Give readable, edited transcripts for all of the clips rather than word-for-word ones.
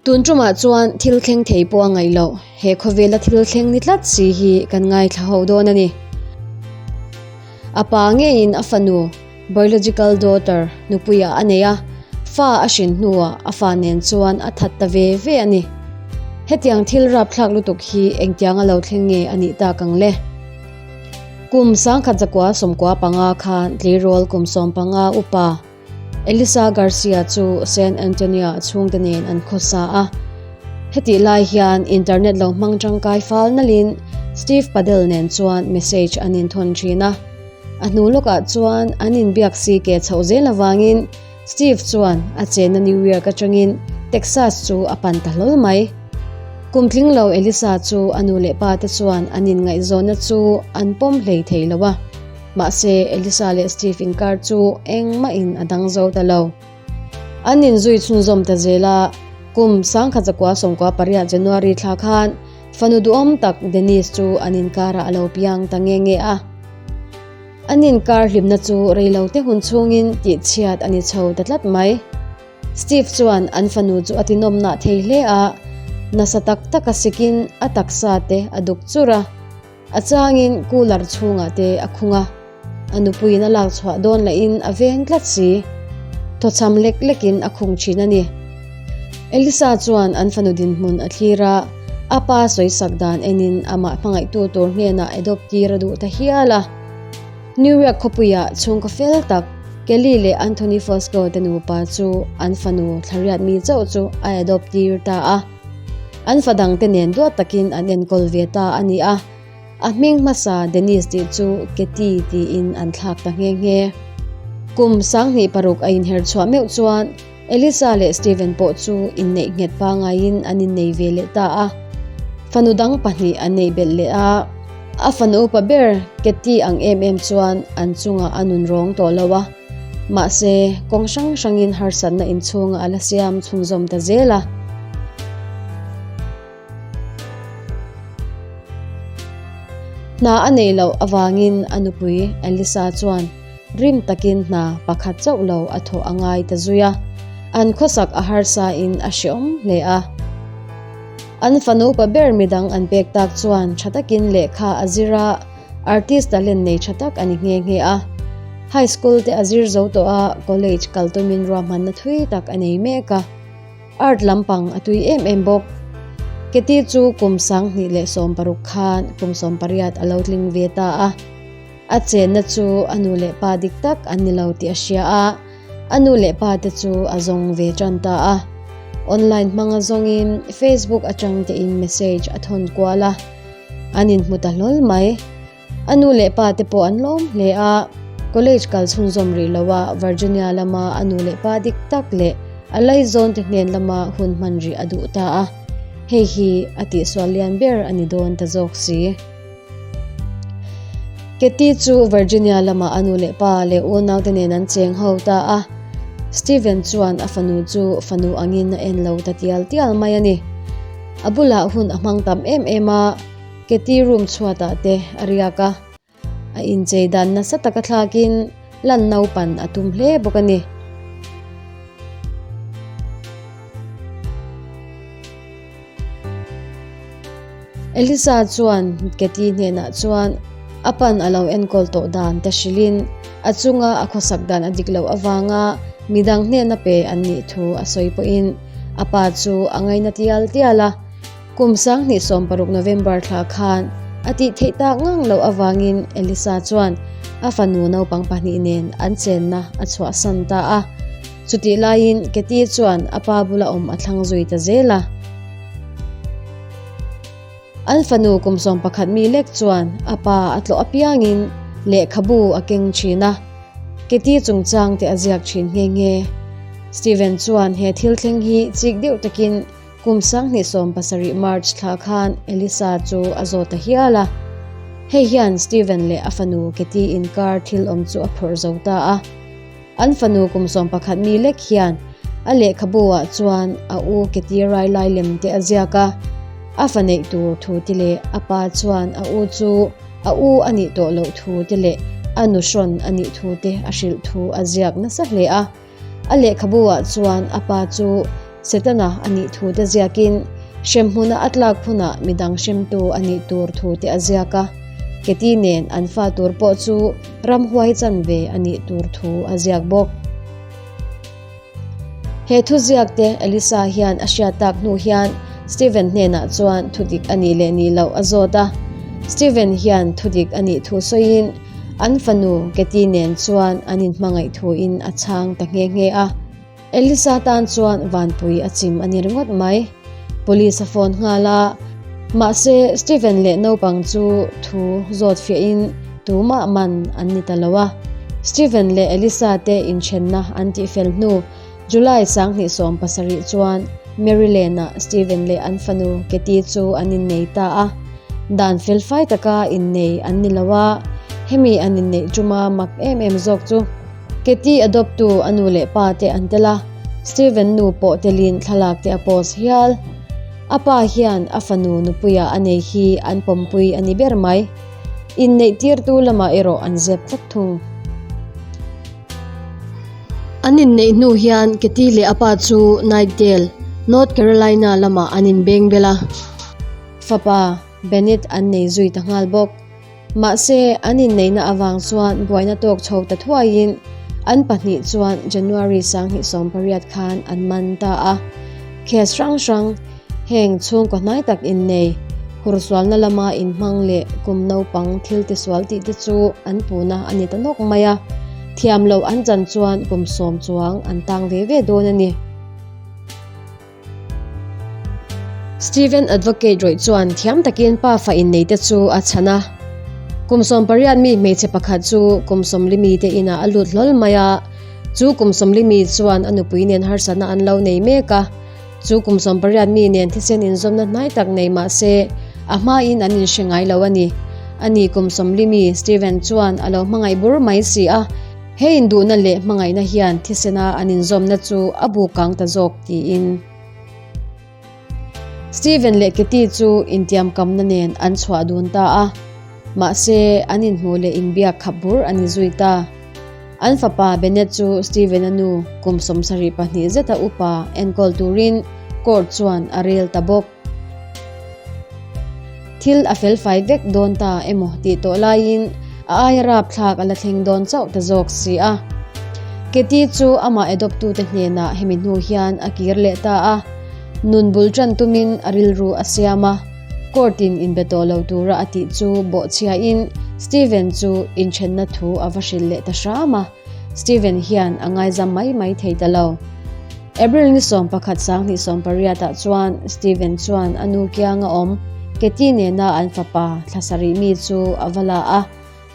Tun tumah chuan thil thleng thei pawh a ngaih loh, he khawvela thil thleng ni tlat si hi kan ngaithla ho dawn a ni. A pa ngeiin a fanu, biological daughter, nupuiah a nei a, fa a hrin hnuah a fa nen chuan a that ta ve ve a ni. Hetiang thil rapthlak lutuk hi engtiang a lo thleng nge a nih tak ang le? Kum sangkhat zakua 15 khan tleirawl kum 15 upa, Elisa Garcia chu San Antonio-a chhungte nen an khawsa a. Hetih lai hian internet lo hmang tangkai fal nalhin Steve Padel nen chuan message an inthawn thin a. A hnu lawkah chuan an inbiak si ke chhoh zel avangin Steve chuan a chenna New York atangin Texas chu a pan ta hlawl mai. Kum tling lo Elisa chu a nu leh pa te chuan an inngaihzawnna chu an pawm hlei thei lo a. Mahse, Elisa leh Steve inkar chu engmahin a dang zo ta lo. An inzui chhunzawm ta zel a, kum 1998 January thla khan fanu duhawm tak Denise chu an inkarah a lo piang ta nge nge a. An inkar hlimna chu reilote hun chhungin tihchhiat a ni chho ta tlat mai. Steve chuan an fanu chu a tinawmnah thei hle a, nasa tak taka sikin a taksa te a duk chur a. A changin cooler chhungah te a khung a, a nupuiin a lak chhuah dawn lahin a veng tlat si. Thawchham lek lekin a khung thin a ni. Elisa chuan an fanu dinhmun a thlir a, a pa sawisak dan enin amah hmangaihtu tur hnenah adopt tir a duh ta hial a. New York khawpuiah chhungkaw fel tak Kelly leh Anthony Fosco te nupa chu an fanu thlariat mi chauh chu a adopt tir ta a. An fa dangte nen duat takin an enkawl ve ta a ni a, a hming hmasa Denise tih chu Katie tiin an thlak ta nghe nghe. Kum 26 a inher chhuah meuh chuan Elisa leh Steven pawh chu inneih nghet pangaiin an innei ve leh ta a. Fanu dang pahnih an neih belh leh a, a fanu upa ber Katie ang em em chuan an chungah a nun rawng tawh lo a. Mahse, kawng hrang hrangin harsatna inchhungah a la siam chhunzawm ta zel a. Hna a neih loh avangin a nupui Elisa chuan rim takin hna pakhat chauh lo a thawh a ngai ta zui a. An khawsak a harsain a hreawm hle a. An fanu upa ber midang an pek tak chuan tha takin lehkha a zir a. Artist talent nei tha tak a ni nghe nghe a. High school te a zir zo tawh a, college kal tumin ruahmanna thui tak a nei mek a. Art lampang a tui em em bawk. Keti chu kum 2016 khan kum 18 a lo tling ve ta a. A chenna chu a nu leh pa dik tak an ni lo tih a hria a, a nu leh pa te chu a zawng ve tan ta a. Online hmanga zawngin Facebook atang tein message a thawn kual a. An inhmu ta hlawl mai. A nu leh pa te pawh an lawm hle a, college kal chhunzawm rih lo a Virginia lama a nu leh pa dik tak leh a laizawn te hnen lama hun hman rih a duh ta a, hei hi a tihsual lian ber a ni dawn ta zawk si. Katie chu Virginia lama a nu leh pa leh unau te nen an cheng ho ta a, Steven chuan a fanu chu fanu angin a en lo ta tial tial mai a ni. A bulah hun a hmang tam em em a, Katie room chhuatah te a riak a, a inchei dan nasa taka thlakin lan naupan a tum hle bawk a ni. Elisa chuan Katie hnenah chuan a pan a lo enkawl tawh dan te hrilhin a chunga a khawsak dan a dik loh avanga midang hnena pe an nih thu a sawi pawhin A pa chu a ngaina tial tial a, kum 2016 November thla khan a tih theih tak ngang loh avangin Elisa chuan a fanu naupang pahnih nen an chenna a chhuahsan ta a. Chutih laiin Katie chuan a pa bula awm a thlang zui ta zel a. An fanu kum 11 mi lek chuan a pa a tlawh apiangin lehkhabu a keng thin a, Katie chungchang te a ziak thin nghe nghe. Steven chuan he thil thleng hi chik deuh takin kum 2017 March thla khan Elisa chu a zawt ta hial a. Hei hian Steven leh a fanu Katie inkar thil awm chu a phawrh zo ta a. An fanu kum 11 mi lek hian a lehkhabu ah chuan a u Katie rai lai lem te a ziak a, a fa neih tur thu te leh a pa chuan a u chu a u a nih tawh loh thu te leh a nu hrawn a nih thu te a hrilh thu a ziak nasa hle a. A lehkhabu ah chuan a pa chu Setana a nih thu te ziakin hremhmuna a tlak hunah midang hremtu a nih tur thu te a ziak a. Keti nen an fa tur pawh chu ramhuai chanve a nih tur thu a ziak bawk. He thuziak te Elisa hian a hriat tak hnu hian Steven hnenah chuan thudik a nih leh nih loh a zawt a. Steven hian thudik a nih thu sawiin an fanu Katie nen chuan an inhmangaih thuin a chhang ta nghe nghe a. Elisa tan chuan vanpui a chim a ni ringawt mai. Police a phone nghal a, mahse Steven leh naupang chu thu zawt fiahin tumah man an ni ta lo a. Steven leh Elisa te inthenna an tihfel hnu July 2017 chuan Maryland-ah Steven leh an fanu Katie chu an innei ta a. Dan felfai taka innei an ni lo a, hemi an inneih tuma mak em em zawk chu Katie adopt-tu a nu leh pa te an tel a, Steven nu pawh telin thlalak te a post hial. A pa hian a fanu nupuia a nei hi an pawmpui a ni ber mai. Inneih tirtu lamah erawh an zep tlat thung. An inneih hnu hian Katie leh a pa chu Knightdale, North Carolina lamah an inbeng bel a. Fapa, Bennett an nei zui ta nghal bawk. Mahse, an inneihna avang chuan buaina tawk chho ta thuaiin an pahnih chuan January 2018 khan an man ta a. Case hrang hrang, heng chhungkaw hnai tak innei, hursualna lama inhmang leh kum naupang thil tisual tih te chu an puhna a ni ta nawk mai a. Thiam loh an chan chuan kum sawm chuang an tang ve ve dawn a ni. Steven Advocate rawih chuan thiam takin pa fa inneite chu a chhan a. Kum 18 mi hmeichhe pakhat chu kum 40 mite inah a lut hlawl mai a. Chu kum 40 mi chuan a nupui nen harsatna an lo nei mek a. Chu kum 18 mi nen thisen inzawmna hnai tak nei mah se a hmain an inhre ngai lo a ni. Ani kum 40 mi Steven chuan a lo hmangaih bur mai si a. He induhna leh hmangaihna hian thisena an inzawmna chu a bu kang ta zawk tiin. Steven leh Katie chu intiamkamna nen an chhuah dun ta a, mahse an inhmuh leh inbiak khap bur a ni zui ta. An fapa Bennett chu Steven-a nu kum 72 zeta upa enkawl turin court chuan a rel ta bawk. Thil a felfai vek dawn ta emaw tih tawh laiin a aia rapthlak a la thleng dawn chauh ta zawk si a. Katie chu amah adopt-tute hnenah hemi hnu hian a kir leh ta a, nun bul tan tumin a rilru a siam a, court-in inbe tawh lo tura a tih chu bawhchhiain Steven chu inthenna thu a va hrilh leh ta hram a, Steven hian a ngaizam mai mai thei ta lo. April ni 11 2018 ah chuan Steven chuan a nu kianga awm Katie nena an fapa thla sarih mi chu a va la a,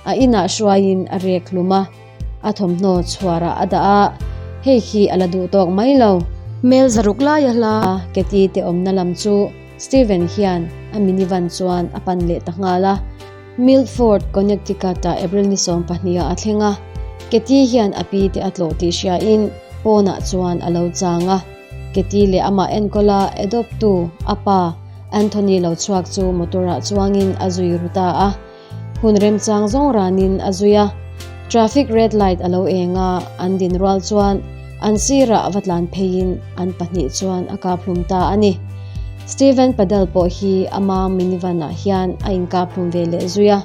a inah hruaiin a rek hlum a, a thawmhnaw chhuarah a dah a, hei hi a la duh tawk mai lo. Mel zaruk laia hla Katie te awmna lam chu Steven hian a minivan chuan a pan leh ta nghal a. Milford, Connecticut-ah April ni 12 ah a thleng a, Katie hian a pi te a tlawh tih hriain pawnah chuan a lo chang a. Katie leh amah enkawla adopt-tu a pa Anthony lo chhuak chu motor-ah chuangin a zui ru ta a. Hun remchang zawng ranin a zui a. Traffic red light a lo eng a, an din rual chuan an sirah va tlan pheiin an pahnih chuan a kap hlum ta a ni. Steven Padel pawh hi ama minivan-ah hian a inkap hlum ve leh zui a.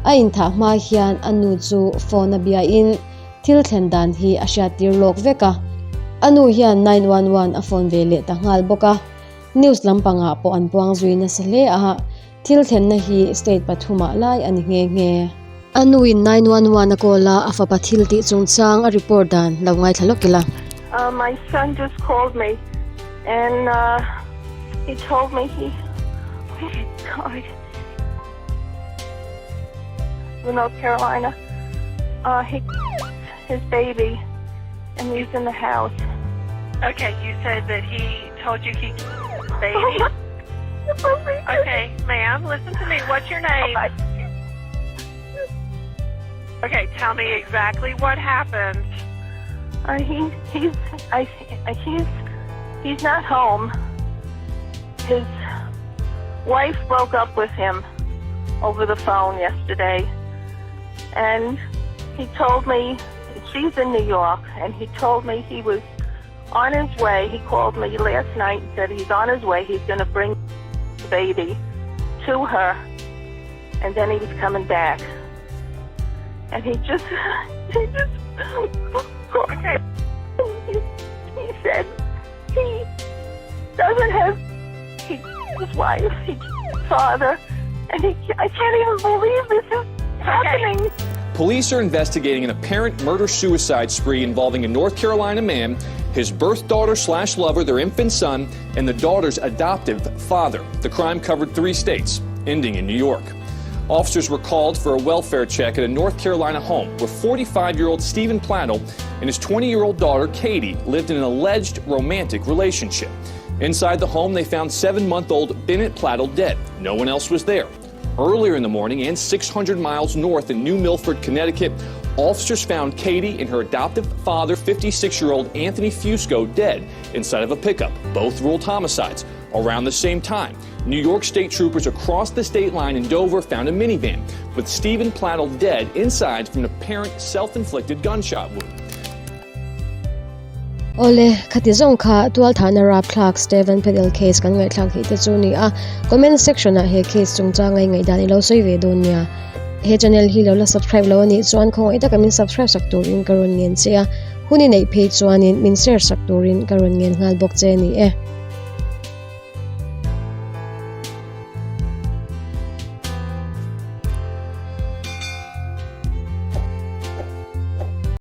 A inthah hma hian a nu chu phone a biain thil thlen dan hi a hriattir lawk vek a. A nu hian 911 a phone ve leh ta nghal bawk a. News lampangah pawh an puang zui nasa hle a. Thil thlenna hi state pathumah lai a ni nghe nghe. A nuin 911 a call a, a fapa thil tih chungchang a report dan lo ngaithla lawk ila. My son just called me and he told me he oh my god North Carolina uh, he his baby and he's in the house. Okay, you said that he told you he baby. Okay, ma'am, listen to me. What's your name? Okay, tell me exactly what happened. He he's I he's he's not home. His wife broke up with him over the phone yesterday, and he told me she's in New York, and he told me he was On his way, he called me last night and said he's on his way. He's going to bring the baby to her, and then he was coming back. And he just, he just, Okay. he, he said he doesn't have he, his wife, he, father, and he, I can't even believe this is happening. Police are investigating an apparent murder-suicide spree involving a North Carolina man, his birth daughter slash lover, their infant son, and the daughter's adoptive father. The crime covered three states, ending in New York. Officers were called for a welfare check at a North Carolina home where 45-year-old Stephen Pladl and his 20-year-old daughter, Katie, lived in an alleged romantic relationship. Inside the home, they found 7-month-old Bennett Pladl dead. No one else was there. Earlier in the morning and 600 miles north in New Milford, Connecticut, officers found Katie and her adoptive father, 56-year-old Anthony Fusco, dead inside of a pickup. Both ruled homicides. Around the same time, New York State troopers across the state line in Dover found a minivan with Stephen Pladl dead inside from an apparent self-inflicted gunshot wound. Awle, khati zawng kha tualthahna rapthlak Steven Pedal case kan ngaihthlak theih te chu ni a, comment section ah he case chungchang a ingaihdan i lo sawi ve dawn nia. He channel hi lo la subscribe lo anih chuan khawngaih taka min subscribe sak turin ka rawn ngen che a, hun i neih phei chuanin min share sak turin ka rawn ngen nghal bawk che a ni e.